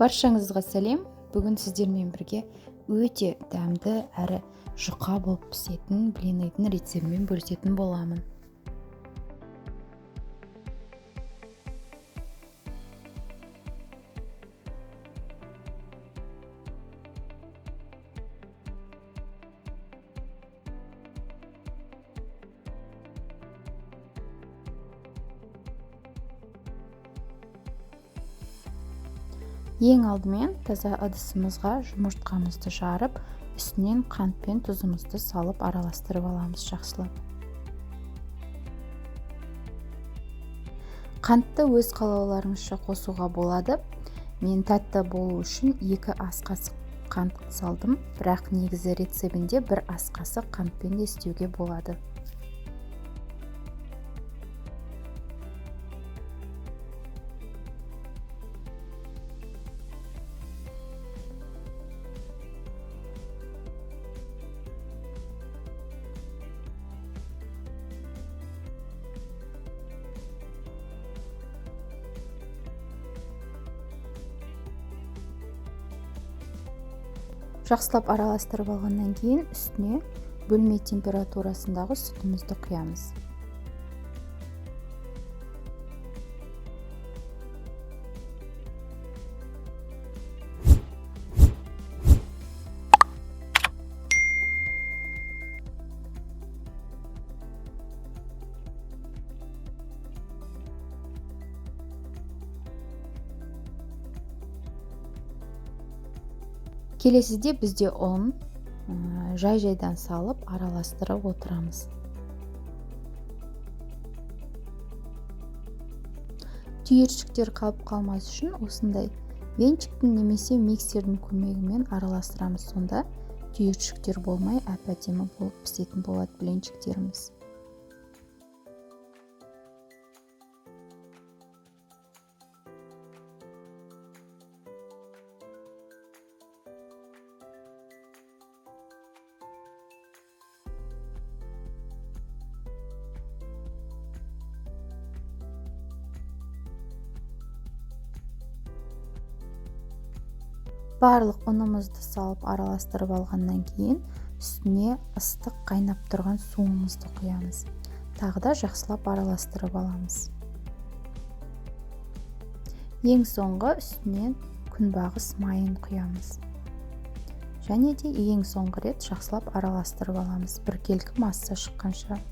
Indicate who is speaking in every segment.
Speaker 1: Баршаңызға сәлем. Бүгін сіздермен бірге өте дәмді әрі жұқа болып пісетін блиныйдың рецептімен бөлісетін боламын. Ең алдымен таза ыдысымызға жұмыртқамызды жарып, үстінен қант пен тұзымызды салып араластырып аламыз жақсылап. Қантты өз қалауларыңызша қосуға болады. Мен тәтті болу үшін 2 ас қасық қант салдым, бірақ негізі рецептінде 1 ас қасық қантпен де істеуге болады. Жақсылап араластырып алғаннан кейін үстіне бөлме температурасындағы сүтімізді құямыз. Келесіде бізде ұн жай-жайдан салып араластырып отырамыз. Түйіршіктер қалып қалмас үшін осындай венчиктің немесе миксердің көмегімен араластырамыз. Сонда түйіршіктер болмай әп-әдемі болып пісетін болады блинчиктеріміз. Барлық ұнымызды салып араластырып алғаннан кейін үстіне ыстық қайнап тұрған суымызды құямыз. Тағы да жақсылап араластырып аламыз. Ең соңғы үстінен күнбағыс майын құямыз. Және де ең соңғы рет жақсылап араластырып аламыз, біркелкі масса шыққанша.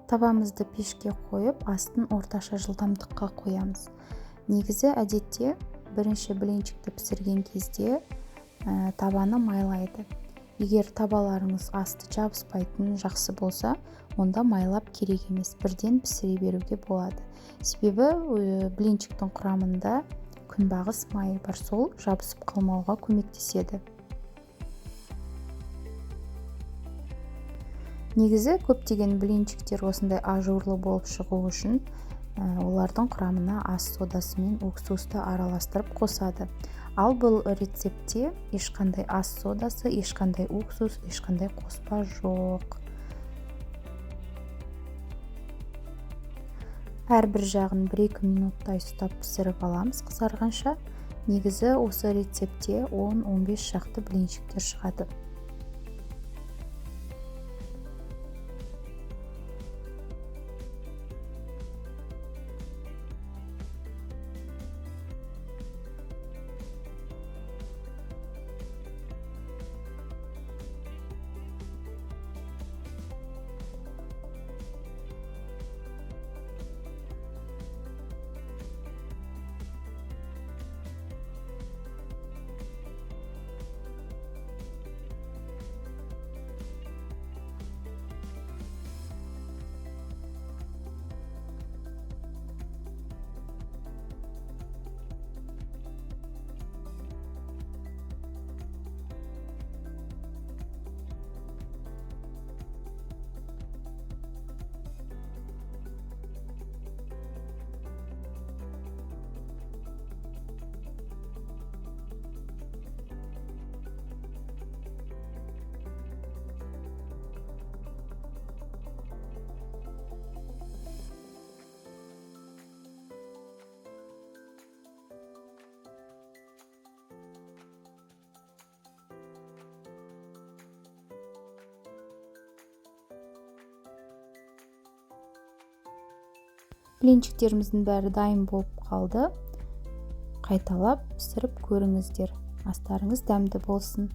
Speaker 1: Табамызды пешке қойып, астын орташа жылдамдыққа қоямыз. Негізі әдетте бірінші блинчикті пісірген кезде табаны майлайды. Егер табаларыңыз асты жабыспайтын жақсы болса, онда майлап керек емес, бірден пісіре беруге болады. Себебі блинчиктің құрамында күнбағыс майы бар, сол жабысып қалмауға көмектеседі. Негізі көптеген блинчиктер осындай ажурлы болып шығу үшін олардың құрамына ас содасы мен уксусты араластырып қосады. Ал бұл рецептте ешқандай ас содасы, ешқандай уксус, ешқандай қоспа жоқ. Әрбір жағын 1-2 минуттай ұстап пісіріп аламыз қызарғанша. Негізі осы рецептте 10-15 шақты блинчиктер шығады. Блинчиктеріміздің бәрі дайын болып қалды. Қайталап пісіріп көріңіздер. Астарыңыз дәмді болсын!